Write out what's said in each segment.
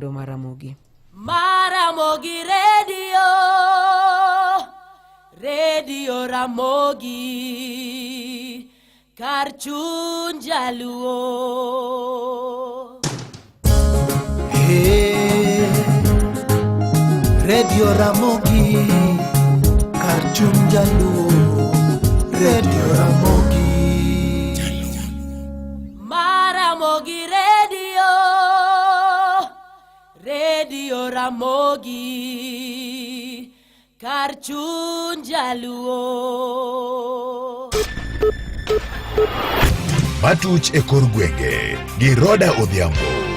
Mar Ramogi. Maramogi Radio, Radio Ramogi, kar chuny jaluo. Hey, Radio Ramogi, kar chuny jaluo, Radio Ramogi. Maramogi Radio, Radio Ramogi, kar chuny jaluo. Matuch e kor gwenge gi Roda Odhiambo.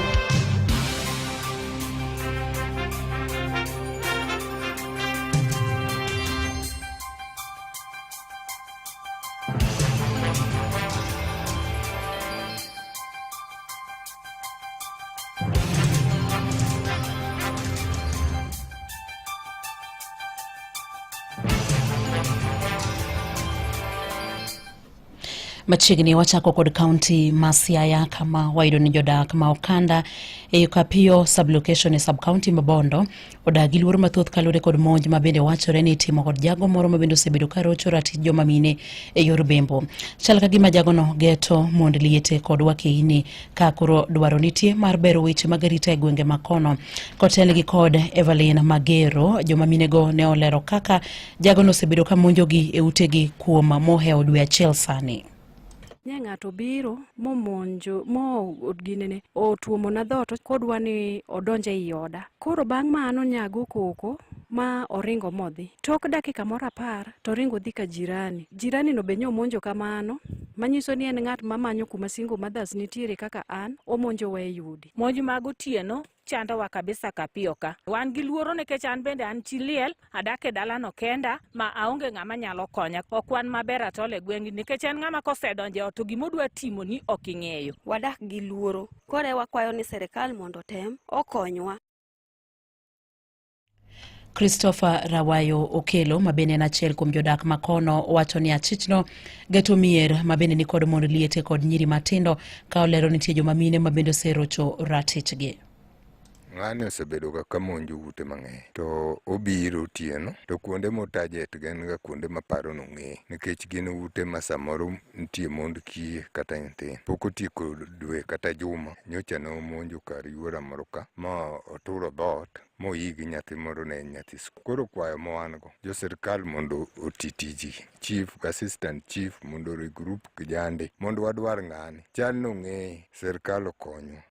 Machiegni wachako kod kaunti ma Siaya kama wayudo ni jodak ma okanda e Kapiyo sub-location e sub-county ma Bondo odak gi luoro mathoth kaluwore kod monj ma bende wachore ni itimo kod jago moro ma bende osebedo ka rocho ratich joma mine e yor bembo. Chal ka gima jagono geto mond liete kod wakeini ka koro dwaro nitie mar bero weche mag arita e gwenge ma kono. Kotelnegi kod Evelyn Magero, joma minego ne olero kaka jagono osebedo ka monjogi e utegi kuom mohewo dwe achiel sani. Nye ng'ato biro momonjo mo ginene otuomona dhoot kodwa ni odonj ei oda. Koro bang' mano nyago koko ma oringo modhi. Tok dakika moro apar to oringo odhi ka jirani. Jirani no be nyomonjo kamano manyiso ni en ng'at mamanyo kuma single mothers nitiere kaka an omonjowa e udi. Monj mag otieno chandowa kabisa kapiyo ka. Wan gi luoro nikech an bende an chi liel, adak e dalano kenda ma aonge ng'ama nyalo konya. Ok wan maber at all e gweng'ni nikech en ng'ama kosedonjo e ot to gima odwa timoni ok ing'eyo. Wadak gi luoro. Koro e wakwayo ni serikal mondo otem okonywa. Christopher Rawayo Okelo ma bende en achiel kuom jodak ma kono wacho ni achichno geto mier ma bende nikod mond liete kod nyiri matindo ka olero nitie joma mine ma bende oserocho ratichgi. Ng'ani osebedo ga ka monjo ute mang'eny to obiro otieno to kuonde motajet gin ga kuonde ma paro nong'e nikech gin ute ma samoro nitie mond kiye kata nyithindo. Pok otieko dwe kata juma nyocha ne omonjo kar yuora moro ka ma oturo dhoot moyi gi nyathi moro ne en nyathi skul. Koro kwayo ma wan go jo sirkal mondo oti tijgi, chief gi assistant chief mondo regroup kijande mondo wadwar ng'ani. Chal nong'eye, sirkal okonywa.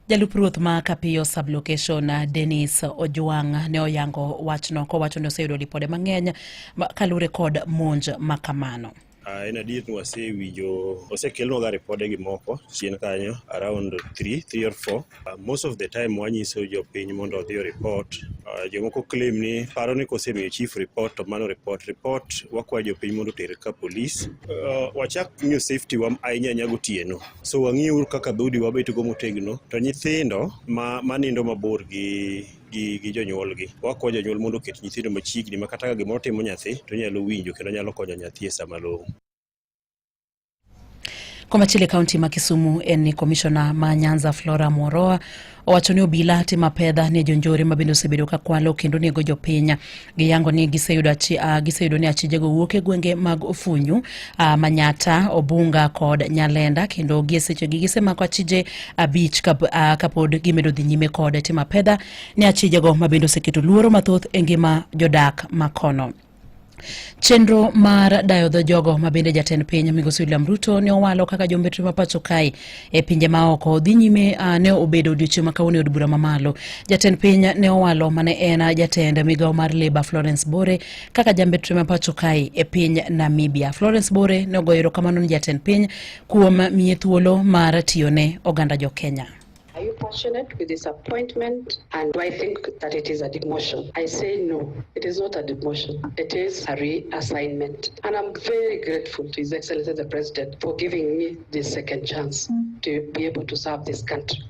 Jalup ruoth ma Kapiyo sub-location Dennis Ojwang' ne oyango wachno kowacho ni oseyudo lipode mang'eny kaluwore kod monj ma kamano. En adier ni wasewinjo, osekelnwa ga ripode gi moko chien kanyo around 3, 3 or 4. Most of the time wanyiso jopiny mondo odhi o report. Jomoko claim ni paro ni kosemiyo chief report to mano report. Report wakwayo jopiny mondo oter ka police. Wachak ng'iyo safety wa ahinya ahinya gotieno. So wang'iuru kaka dhoudi wabet go motegno to nyithindo ma manindo mabor gi gi, gi jonyuolgi. Wakwayo jonyuol mondo oket nyithindo machiegni ma kata ka gimoro timo nyathi to nyalo winjo kendo nyalo konyo nyathi e sama long'o. Komachielo e kaunti ma Kisumu en ni komishona ma Nyanza Flora Moroa owacho ni obila timo apedha ne jonjore ma bende osebedo ka kwalo kendo nego jopiny. Giyango ni giseyudo ni achijego wuok e gwenge mag Ofunyu, Manyata, Obunga kod Nyalenda kendo gie sechegi gisemako achije abich kapod gimedo dhi nyime kod timo apedha ne achijego ma bende oseketo luoro mathoth e ngima jodak ma kono. Chenro mar dayo dho jogo ma bende jatend piny Migosi William Ruto ne owalo kaka jombetre ma pacho kae e pinje maoko dhi nyime ne obedo odiochieng' ma kawuono e od bura mamalo. Jatend piny ne owalo mane en jatend migawo mar Labour Florence Bore kaka jambetre ma pacho kae e piny Namibia. Florence Bore ne ogoyo erokamano ni jatend piny kuom miye thuolo mar tiyone oganda jo Kenya. Are you passionate with this appointment? And do I think that it is a demotion? I say no, it is not a demotion. It is a reassignment. And I'm very grateful to His Excellency the President for giving me this second chance to be able to serve this country.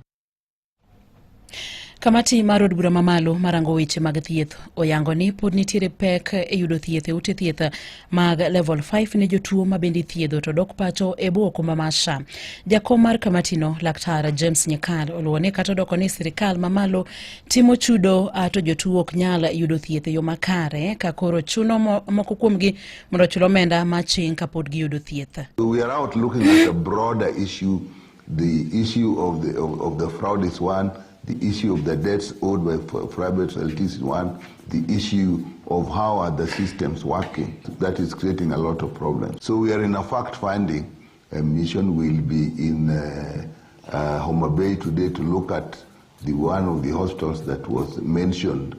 Kamati mar od bura mamalo marango weche mag thieth oyango ni pod nitiere pek e yudo thieth e ute thieth mag level 5 ne jotuo ma bende ithiedho to dok pacho e bwo okumba mar SHA. Jakom mar kamatino Laktar James Nyikal oluwo ni kata odoko ni sirikal mamalo timo chudo to jotuo ok nyal yudo thieth e yo makare ka koro chuno moko kuomgi mondo ochul omenda maching kapod giyudo thieth. We are out looking at a broader issue. The issue of the fraud is one. The issue of the debts owed by private facilities is one. The issue of how are the systems working, that is creating a lot of problems. So we are in a fact-finding mission. We'll be in Homa Bay today to look at the one of the hospitals that was mentioned.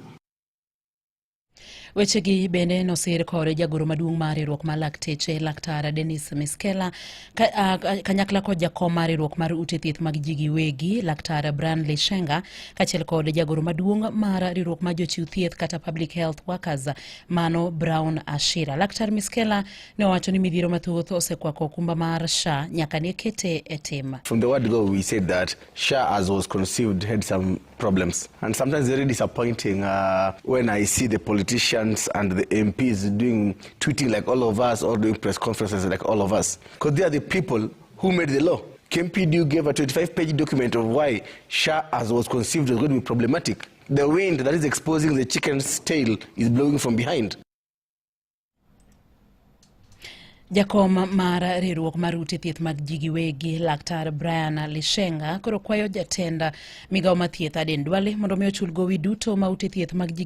Wechegi bende nosir kod jagoro maduong' mar riwruok mar lakteche Laktar Dennis Miskela kanyakla kod jakom mar riwruok mar ute thieth mag ji giwegi Laktar Brian Lishenga kaachiel kod jagoro maduong' mar riwruok mar jochiw thieth kata Public Health Workers mano Brown Ashira. Laktar Miskela ne owacho ni midhiero mathoth osekwako okumba mar SHA nyaka ne kete e tim. From the word go, we said that SHA as was conceived had some problems, and sometimes very disappointing when I see the politicians and the MPs doing tweeting like all of us or doing press conferences like all of us, because they are the people who made the law. KMPDU gave a 25-page document of why SHA as was conceived was going to be problematic. The wind that is exposing the chicken's tail is blowing from behind. Jakom mar riwruok mar ute thieth mag ji giwegi Laktar Brian Lishenga koro kwayo jatend migawo mar thieth Aden Duale mondo mi ochul gowi duto ma ute thieth mag ji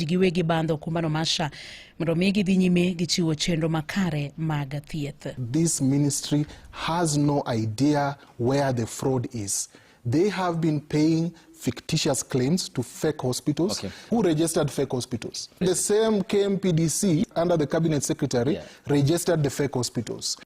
giwegi bandho okumbano mar SHA mondo mi gidhi nyime gi chiwo chenro makare mag thieth. This ministry has no idea where the fraud is. They have been paying fictitious claims to fake hospitals. Okay. Who registered fake hospitals? The same KMPDC under the cabinet secretary registered the fake hospitals.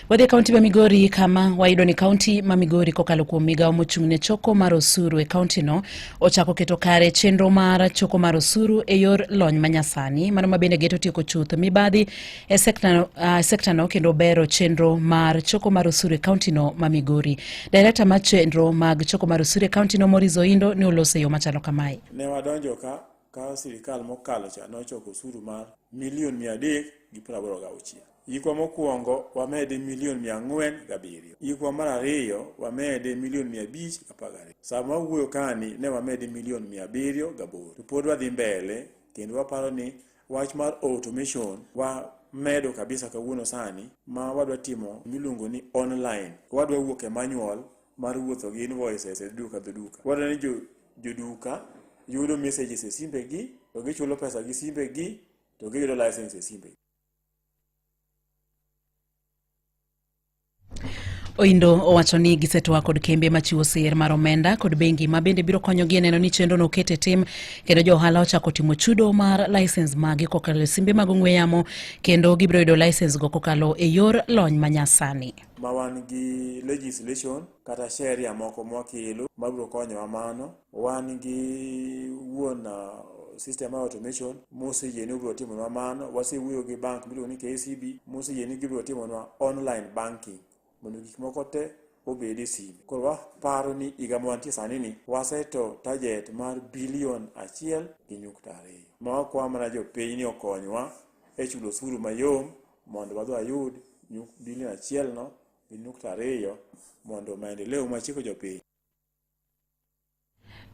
Wadhi e kaunti ma Migori kama wayudo ni kaunti ma Migori kokalo kuom migawo mochung' ne choko mar osuru e kaunti no ochako keto kare chenro mar choko mar osuru e yor lony manyasani mano ma bende geto tieko chuth mibadhi e sekta no kendo bero chenro mar choko mar osuru e kaunti no ma Migori. Director mar chenro mag choko mar osuru e kaunti no Maurice Oindo ne oloso e yo machalo kamae. Ne wadonjo ka sirikal mokalo cha nochoko osuru mar milion 386. Hikwa mokwongo wamede milion 407. Hikwa mar ariyo wamede milion 512. Sama wawuoyo kani ne wamede milion 708. To pod wadhi mbele kendo waparo ni wach mar automation wamedo kabisa kawuono sani ma wadwa timo miluongo ni online. Wadwa wuok e manual mar wuotho gi invoices e duka dho duka. Wadwa ni joduka yudo messages e simbegi to gichulo pesa gi simbegi to giyudo license e simbegi. Oindo owacho ni gisetwa kod kembe machiwo sir mar omenda kod bengi ma bende biro konyogi e neno ni chenro no oket e tim kendo jo ohala ochako timo chudo mar license magi kokalo e simbe mag ong'we yamo kendo gibiro yudo license go kokalo e yor lony manyasani. Ma wan gi legislation kata sheria moko mwakelo mabiro konyowa mano. Wan gi wuon system mar automation moseyie ni obiro timonwa mano. Wasewuoyo gi bank miluongo ni KCB moseyie ni gibiro timonwa online banking mondo gik moko te obed e simu. Koro waparo ni higa ma wantie sani ni waseto target mar bilion 1.2. Ma wakwayo mana jopiny ni okonywa e chulo osuru mayom mondo wadhi wayud bilion 1.2 mondo maendeleo machiko jopiny.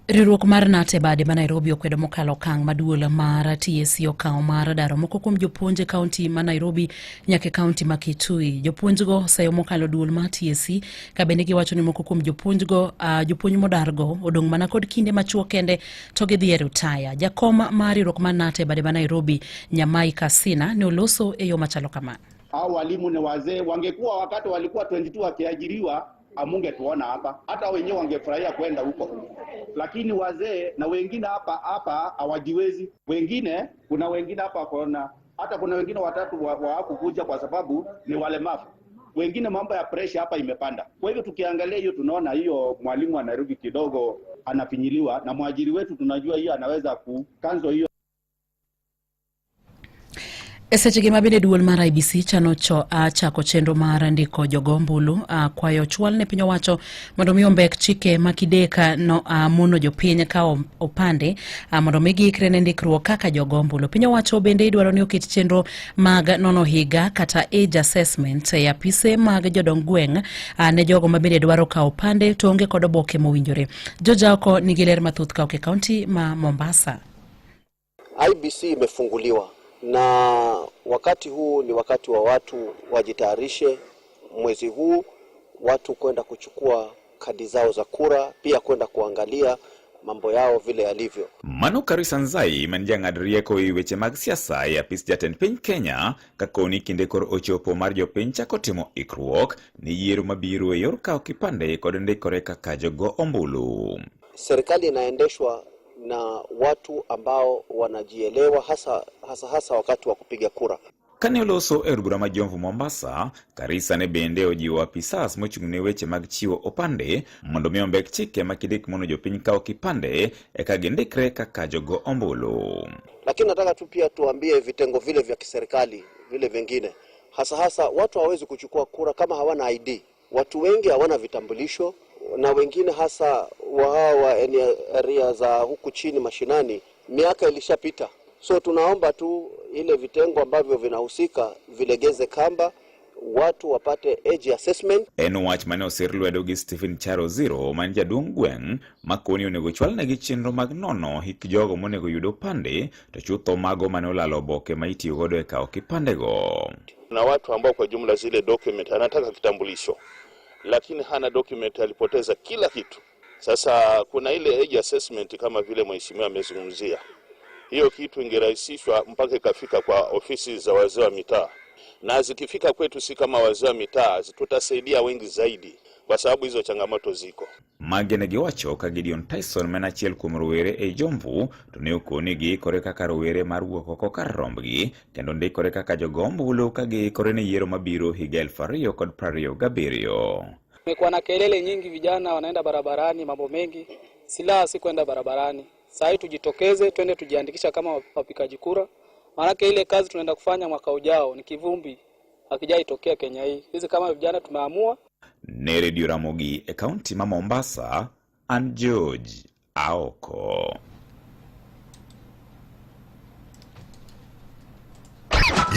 Riwruok mar KNUT e bade ma Nairobi okwedo mokalo okang' ma duol mar TSC okawo mar daro moko kuom jopuonj e kaunti ma Nairobi nyaka e kaunti ma Kitui. Jopuonjgo oseyo mokalo duol mar TSC ka bende giwacho ni moko kuom jopuonjgo jopuonj modargo odong' mana kod kinde machuok kende to gidhi e rutaya. Jakom mar riwruok mar KNUT e bade ma Nairobi Nyamai Kasina ne oloso e yo machalo kama. Hao walimu ni wazee, wangekuwa wakati walikuwa 22 wakiajiriwa amungetuona hapa, hata wenyewe wangefurahia kwenda huko, lakini wazee na wengine hapa hawajiwezi. Wengine kuna wengine hapa kona, hata kuna wengine watatu hawakukuja kwa sababu ni walemavu. Wengine mambo ya pressure hapa imepanda. Kwa hivyo tukiangalia hiyo tunaona hiyo mwalimu wa Nairobi kidogo anafinyiliwa, na mwajiri wetu tunajua hiyo anaweza ku cancel hiyo. E sechegi ma bende duol mar IEBC chano cho, chako chenro mar ndiko jogo ombulu kwayo chwal ne piny owacho mondo mi ombek chike ma kideka no, mono jopiny kawo opande mondo mi giikre ne ndikruok kaka jogo ombulu. Piny owacho bende idwaro ni oket chenro mag nono higa kata age assessment e apise mag jodong gweng' ne jogo ma bende dwaro kawo opande to onge kod oboke mowinjore. George Aoko nigi ler mathoth ka ok e kaunti ma Mombasa. IEBC imefunguliwa na wakati huu ni wakati wa watu wajitayarishe. Mwezi huu watu kwenda kuchukua kadi zao za kura, pia kwenda kuangalia mambo yao vile yalivyo. Mano Karisa Nzai ma en jang'ad rieko e weche mag siasa e apis jatend piny Kenya ka koni kinde koro ochopo mar jopiny chako timo ikruok ne yiero mabiro e yor kawo kipande kod ndikore kaka jogo ombulu. Serikali inaendeshwa na watu ambao wanajielewa hasa, hasa, hasa wakati wa kupiga kura. Kane oloso e od bura ma Jomvu Mombasa, Karisa ne bende ojiwo apisas mochung' ne weche mag chiwo opande mondo mi ombek chike ma kidek mono jopiny kawo kipande eka gindikre kaka jogo ombulu. Lakini nataka tu pia tuambie vitengo vile vya kiserikali vile vingine, hasa hasa watu hawawezi kuchukua kura kama hawana ID. Watu wengi hawana vitambulisho na wengine hasa wa hawa area za huku chini mashinani, miaka ilishapita. So tunaomba tu ile vitengo ambavyo vinahusika vilegeze kamba, watu wapate age assessment. En wach mane osir lwedo gi Stephen Charo Zero ma en jaduong' gweng' ma koni onego chwalnegi chenro mag nono hik jogo monego yud opande to chutho mago mane olalo oboke ma itiyo godo e kawo kipandego. Na watu ambao kwa jumla zile document anataka kitambulisho lakini hana document, alipoteza kila kitu. Sasa kuna ile age assessment kama vile mheshimiwa amezungumzia, hiyo kitu ingerahisishwa mpaka ikafika kwa ofisi za wazee wa mitaa, na zikifika kwetu si kama wazee wa mitaa tutasaidia wengi zaidi, kwa sababu hizo changamoto ziko. Magi ne giwacho ka Gideon Tyson ma en achiel kuom rowere ei Jomvu to ne okoni giikore kaka rowere mar wuok oko kar rombgi kendo ndikore kaka jogo ombulu ka giikore ne yiero mabiro higa 2027. Kumekuwa na kelele nyingi, vijana wanaenda barabarani, mambo mengi. Silaha si kwenda barabarani. Saa hii tujitokeze, twende tujiandikisha kama wapigaji kura, maanake ile kazi tunaenda kufanya mwaka ujao ni kivumbi, hakijaitokea Kenya hii. Sisi kama vijana tumeamua. Ne Radio Ramogi e kaunti ma Mombasa, an George Aoko.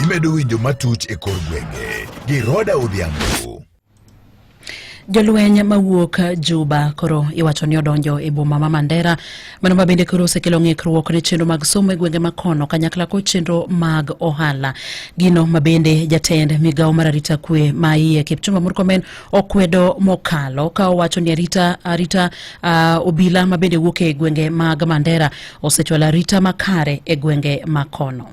Imedo winjo matuch e kor gwenge gi Roda Odhiambo. Jolweny mawuok Juba koro iwacho ni odonjo e boma ma Mandera, mano ma bende koro osekelo ng'ikruok ne chenro mag somo e gwenge ma kono kanyakla kod chenro mag ohala. Gino ma bende jatend migawo mar arita kwe ma iye Kipchumba Murkomen okwedo mokalo ka owacho ni arita obila ma bende wuok e gwenge mag Mandera osechwalo arita makare e gwenge ma kono.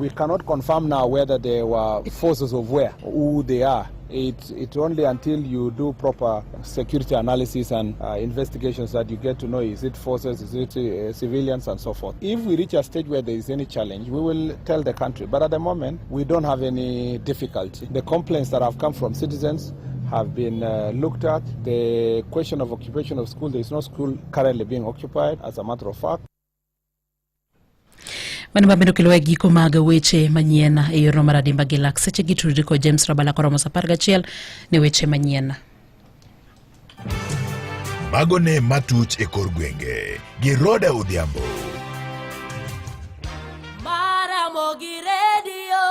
We cannot confirm now whether they were forces of where, who they are. It's only until you do proper security analysis and investigations that you get to know, is it forces, is it civilians, and so forth. If we reach a stage where there is any challenge, we will tell the country. But at the moment, we don't have any difficulty. The complaints that have come from citizens have been looked at. The question of occupation of school, there is no school currently being occupied, as a matter of fact. Mano mabende okelo e giko mag weche manyien e yorno mar adimba gi lak seche gi tudri kod James Rabala koromo sa 11 ne weche manyien. Mago ne matuch e kor gwenge gi Roda Odhiambo. Maramogi Radio,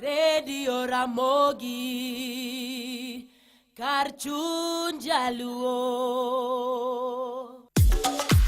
Radio Ramogi, kar chuny jaluo.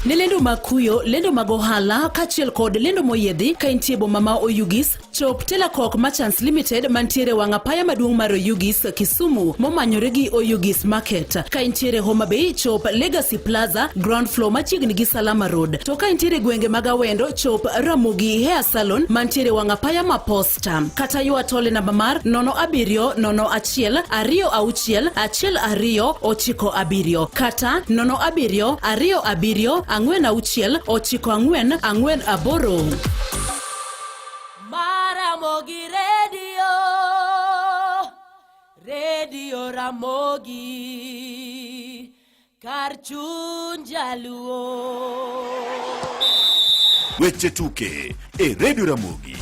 Ne lendo mag kuyo, lendo mag ohala kaachiel kod lendo moyiedhi ka intie boma ma Oyugis, chop Telakok Merchants Limited mantiere wang' apaya maduong' mar Oyugis, Kisumu momanyore gi Oyugis Market. Ka intiere Homa Bay, chop Legacy Plaza, ground floor machiegni gi Salama Road. To ka intiere gwenge mag Awendo, chop Ramogi Hair Salon mantiere wang' apaya ma Posta. Kata ywa tole namba mar 07 01 26 12 97 kata 07 27 46 94 48. Maramogi Radio, Radio Ramogi, kar chuny jaluo. Weche tuke e Radio Ramogi.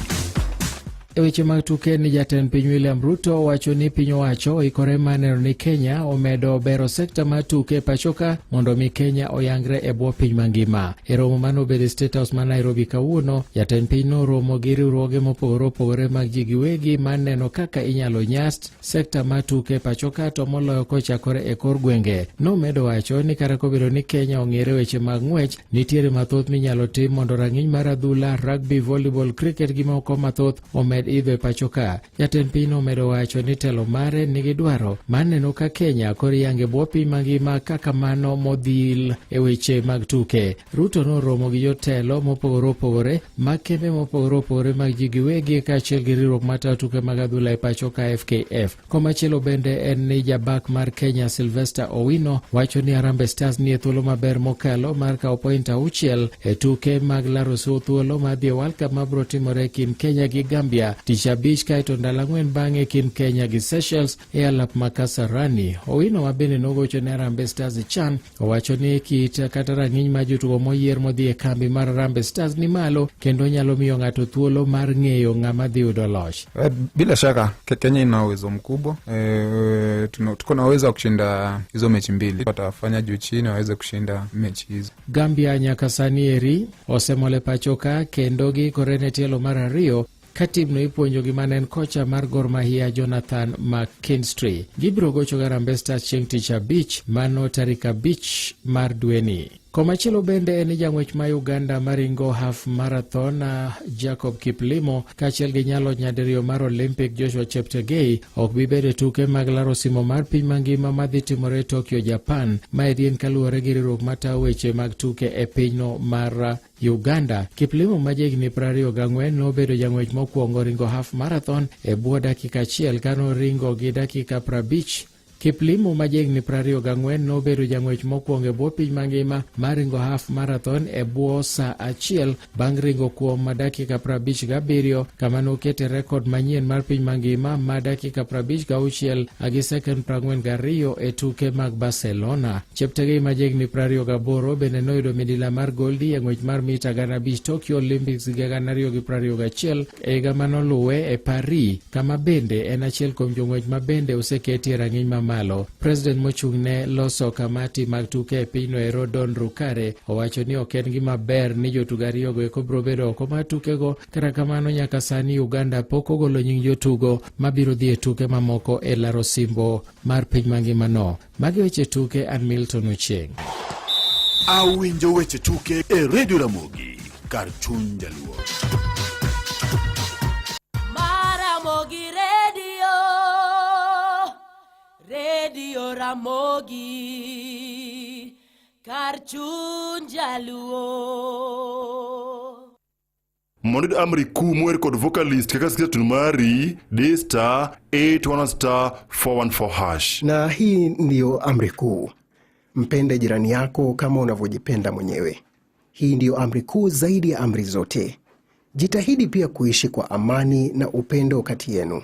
E weche mag tuke ni jatend piny William Ruto wacho ni piny owacho oikore mar neno ni Kenya omedo bero sekta mar tuke e pachoka mondo mi Kenya oyangre e bwo piny mangima. E romo mane obedo e State House ma Nairobi kawuono, jatend piny noromo gi riwruoge mopogore opogore mag ji giwegi mar neno kaka inyalo nyas sekta mar tuke e pachoka to moloyo kochakore e kor gwenge. Nomedo wacho ni kata kobedo ni Kenya ong'ere weche mag ng'wech, nitiere mathoth minyalo tim mondo rang'iny mar adhula, rugby, volleyball, cricket gi moko mathoth omed idho e pacho ka. Jatend piny nomedo wacho ni telo mare nigi dwaro mar neno ka Kenya koro iyango e bwo piny mangima kaka mano modhil e weche mag tuke. Ruto noromo gi jotelo mopogore opogore mag kembe mopogore opogore mag ji giwegi kaachiel gi riwruok matayo tuke mag adhula e pacho ka FKF. Komachielo bende en ni jabak mar Kenya Sylvester Owino wacho ni Harambee Stars nie thuolo maber mokalo mar kawo point auchiel e tuke mag laro thuolo mar dhi e World Cup mabiro timore e kind Kenya gi Gambia tich abich kaeto ndalo ang'wen bang'e e kind Kenya gi Seychelles e alap ma Kasarani. Owino ma bende nogocho ne Harambee Stars e CHAN owacho ni kit kata rang'iny mar jotugo moyier modhi e kambi mar Harambee Stars ni malo kendo nyalo miyo ng'ato thuolo mar ng'eyo ng'ama dhi yudo loch. Bila shaka Kenya ina uwezo mkubwa e, tuko na uwezo wa kushinda hizo mechi mbili, watafanya juu chini waweze kushinda mechi hizo. Gambia nyaka sani eri osemol e pacho ka kendo giikore ne tielo mar ariyo ka timno ipuonjo gi mane en kocha mar Gor Mahia Jonathan McKinstry. Gibiro gocho gi Harambee Stars chieng' tich abich mano tarik abich mar dweni. Komachielo bende en ni jang'wech ma Uganda maringo half marathon Jacob Kiplimo kaachiel gi nyalo nyadiriyo mar Olympic Joshua Cheptegei ok bi bedo e tuke mag laro simo mar piny mangima madhi timore Tokyo, Japan. Maeri en kaluwore gi riwruok matayo weche mag tuke e pinyno mar Uganda. Kiplimo ma jahigni 24 nobedo jang'wech mokwongo ringo half marathon e bwo dakika achiel kanoringo gi dakika 50. Kiplimo ma jahigni 24 nobedo jang'wech mokwongo e bwo piny mangima mar ringo half marathon e bwo sa achiel bang' ringo kuom dakika 57 kama nokete rekod manyien mar piny mangima ma dakika 56 gi sekond 42 e tuke mag Barcelona. Cheptegei ma jahigni 28 bende noyudo midila mar goldi e ng'wech mar mita 5,000 Tokyo Olympics higa 2021 e higa manoluwe e Paris kama bende en achiel kuom jong'wech ma bende oseketi e rang'iny mamalo. President mochung' ne loso kamati mag tuke e pinyno ero Don Rukare owacho ni ok en gima ber ni jotugo ariyogo eko biro bedo oko mar tukego. Kata kamano nyaka sani Uganda pok ogolo nying jotugo mabiro dhi e tuke mamoko e laro simbo mar piny mangima no. Magi weche tuke an Milton Ochieng. Awinjo weche tuke e Radio Ramogi kar chuny jaluo. Maramogi Radio, Radio Ramogi, kar chuny jaluo. Mondo iyud amri kuu mower kod vocalist kaka sikiza tune mari di star 811 star 414 hash. Na hii ndiyo amri kuu, mpende jirani yako kama unavyojipenda mwenyewe. Hii ndiyo amri kuu zaidi ya amri zote. Jitahidi pia kuishi kwa amani na upendo kati yenu.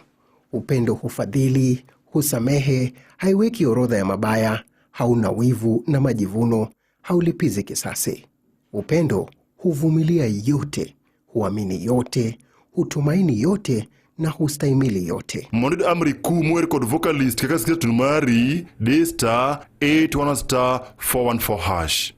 Upendo hufadhili, husamehe, haiweki orodha ya mabaya, hauna wivu na majivuno, haulipizi kisasi. Upendo huvumilia yote, huamini yote, hutumaini yote na hustahimili yote. Mondo iyud amri kuu mower kod vocalist kaka sikiza tune mari di star 811 star 414 hash.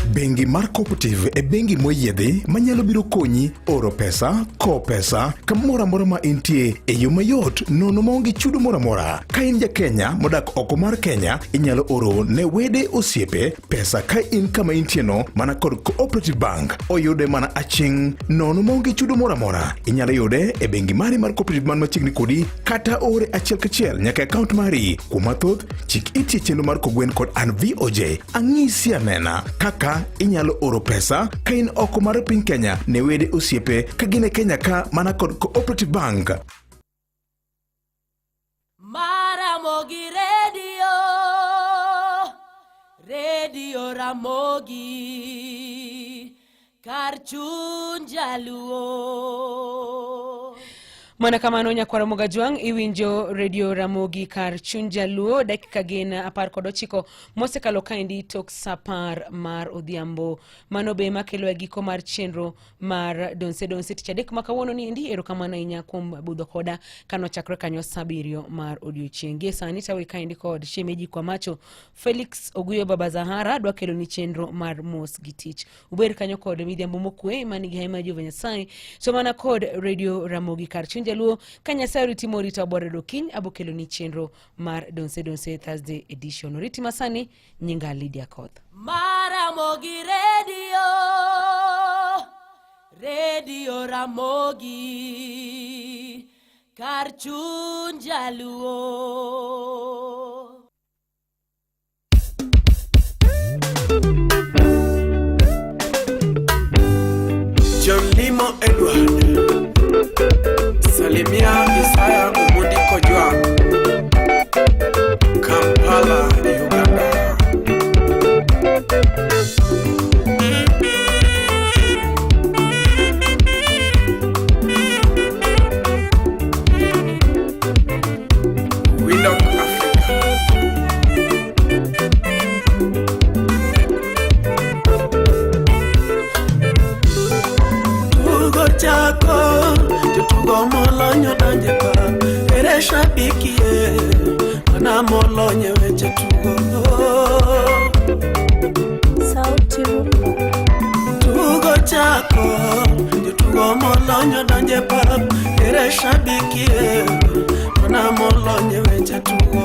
Bengi mar Cooperative e bengi moyiedhi manyalo biro konyi oro pesa, kowo pesa kamoro amora ma intie e yo mayot nono maonge chudo moro amora. Ka in ja Kenya modak oko mar Kenya, inyalo oro ne wede osiepe pesa ka in kama intie no mana kod Cooperative Bank. Oyude mana aching' nono maonge chudo moro amora. Inyalo yude e bengi mari mar Cooperative man machiegni kodi kata ore achiel kachiel nyaka e akaont mari. Kuom mathoth, chik iti e chenro mar Kogwen kod an VOJ. Ang'isi anena kaka inyalo oro pesa ka in oko mar piny Kenya ne wede osiepe ka gin e Kenya ka mana kod Cooperative Bank. Maramogi Radio, Radio Ramogi, kar chuny jaluo. Mana kamano nyakwara Mogajwang' iwinjo Radio Ramogi kar chuny jaluo dakika gin 19 mosekalo kaendi tok sa 10 mar odhiambo. Mano be makelo e giko mar chenro mar Donse Donse tich adek ma kawuono ni endi. Erokamano ahinya kuom budho koda kanochakre kanyo sa 7 mar odiochieng'. Gie sani tawe kaendi kod shemeji kwa macho Felix Oguyo Baba Zahara dwa kelo ni chenro mar mos gi tich. Uber kanyo kod midhiambo mokwe man gi haima Jehova Nyasaye. So mana kod Radio Ramogi kar chuny jaluo ka Nyasaye oriti morito aboro kiny abokelo ni chenro mar Donse Donse Thursday edition. Oriti masani nyinga Lydia Koth. Maramogi Radio, Radio Ramogi, kar chuny jaluo. John Limo Edward, Salimia Isaya Omondi Kojwang, Kampala, Uganda. Windhoek, Africa. Tugo chako, jotugo molony odonje pap, ere shabikie, mana molony e weche tugo. Sauti Rumba. Tugo chako, jotugo molony odonje pap, ere shabikie, mana molony e weche tugo.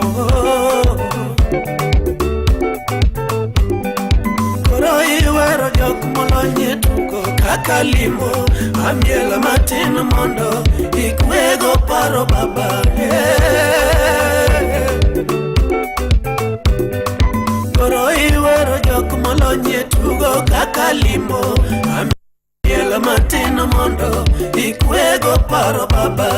Koro iwero jok molony e tugo kaka limo amiel matin mondo ikwego paro baba. Koro iwero jok molony e tugo kaka limo amiel matin mondo ikwego paro baba.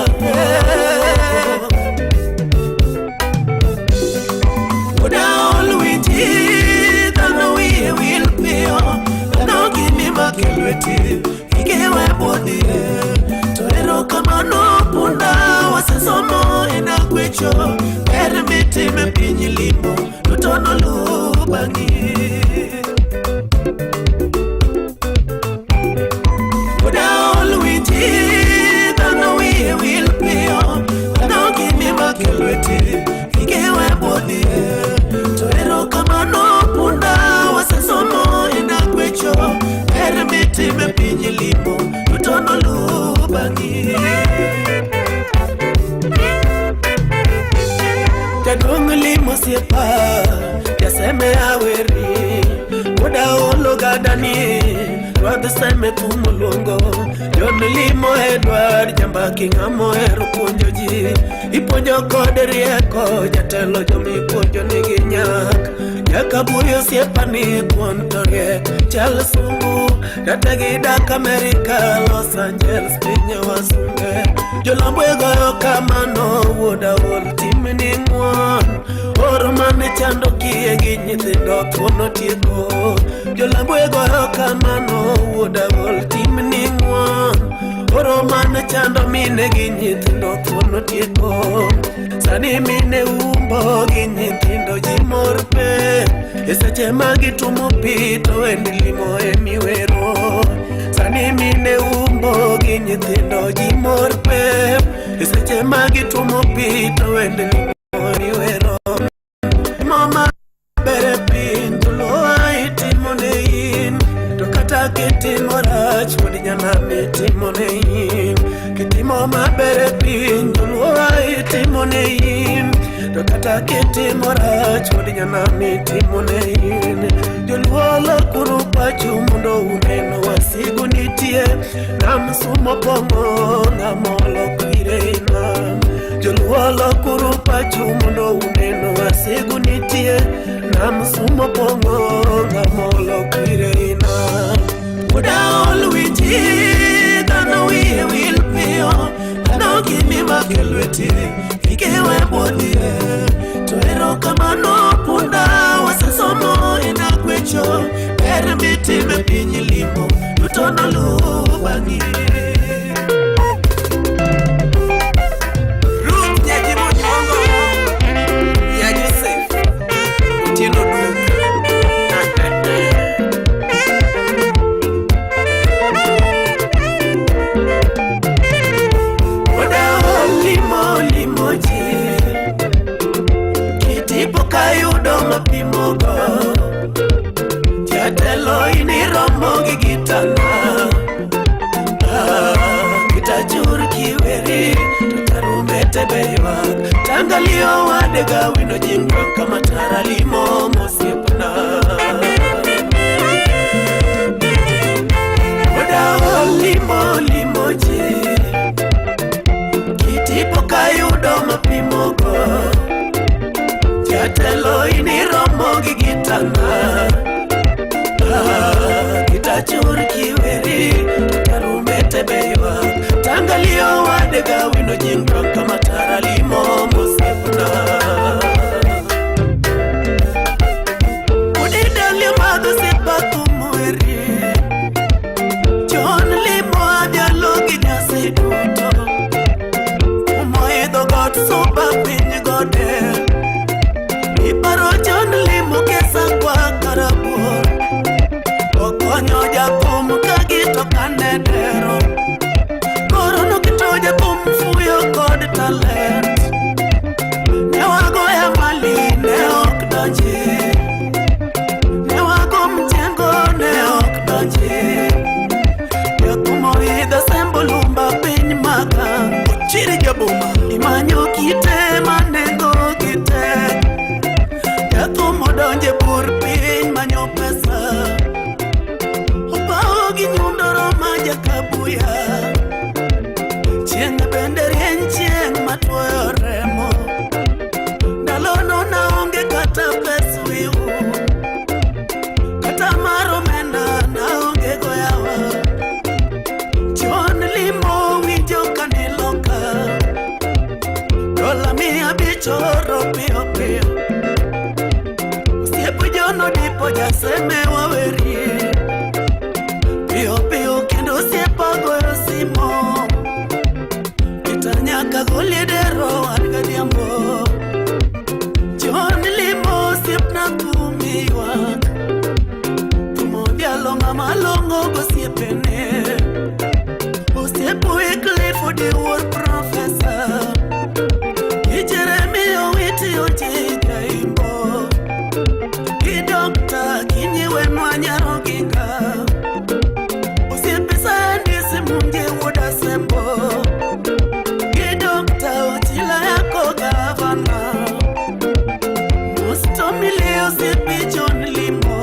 Oda olwiti dhano wiye wil piyo dhano gini makelweti igewe bodhie to erokamano punda wasesomo en agwecho ber mitime piny limo duto noluw bang'i. Oda olwiti dhano wiye wil piyo dhano gini makelweti igewe bodhie to erokamano punda wasesomo en agwecho ber mitime piny limo duto noluw bang'i. Jaduong' limo osiepa jaseme aweri wuoda olo gadani rwadh seme kumoluongo John limo Edward jambaki ng'ama ohero puonjo ji ipuonjo kod rieko jatelo jomipuonjo nigi nyak nyaka buyi osiepani thuon to riek chal sungu kata gidak Amerika Los Angeles piny wasunge jolambwe goyo kamano wuod aol timni ng'won oro mane chando kiye gi nyithindo thuon otieko jolambwe goyo kamano wuod aol timni ng'won oro mane chando mine gi nyithindo thuon otieko sani mine umbo gi nyithindo ji mor pe e seche ma gitumo pi to wend limo emiwero sani mine umbo gi nyithindo ji mor pe e seche ma gitumo pi to wend limo emiwero mama ber e piny joluo itimo ne in to kata kitimo rach pod nyanam itimo ne in kitimo maber e piny joluo itimo ne in to kata kitimo rach pod nyanam itimo ne in joluo lokuru pachu mondo unen wasigu nitie nam sumo pong'o ng'ama oloko ire i nam joluo lokuru pachu mondo unen wasigu nitie nam sumo pong'o ng'ama oloko ire i nam wuoda olwiti dhano wiye wil piyo dhano gini makelweti ikewe bodhie to erokamano punda wasesomo en agwecho ber mitime piny limo duto noluw bang'i. wadega wino jingwa kama taralimo mosiepna Oda olimo limo ji Kitipo kayudo mapimogo Jatelo iniromo gi gitana Ah, Kitachur kiweri Tarumbete be ywak Tangalio wadega wino jingwa kama taralimo mosiepna Udidalie madho sepa kumweri John limo adhialo gi nyasi duto Kumoidho got suba piny gode Iparo John limo kesa kwa karabuor Okonyo jathum ka gito kane dero Koro nokito jathum fuyo kod talent Ne wagoya mali ne ok donji Ne wago mjengo ne ok donji Jathum oidho sembo lumba piny maka Ochiri jaboma Imanyo kite manengo gi tek Jathum odonje bur piny manyo pesa Opawo gi nyundoro ma jakabuya Chieng' bende rieny chieng' matuoyo remo Ndalono naonge kata pes wiu Kata mar omenda naonge go yawa John limo winjo kaniloka Dola 500 oro piyo piyo Osiep John odipo jaseme waweri Piyo piyo kendo osiepa goyo simo Kita nyaka golie dero wan gadhiambo John limo osiepna thum ywak Thum odhialo ng'ama long'o gosiepene Osiep Wycliffe Odiwuor profesa Gi Jeremy Owiti Oji Jaimbo Gi Dokta Kinyi Wenwa Nyaroginga Osiepe Sandisi Munje wuod Asembo Gi Dokta Ochila yako gavana Mustomile osiepe John Limo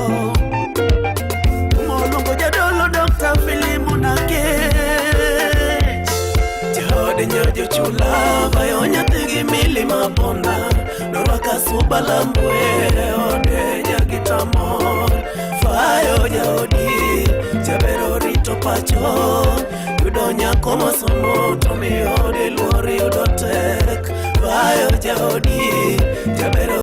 Moluongo jadolo Dr. Philemon Akech Jaode nyajo chula vayo nyathi gi milima ponda Norwaka suba lambwe ode nyagitamor Fayo jaodi jabero rito pacho Yudo nyako mosomo to miyo ode luor yudo tek Fayo jaodi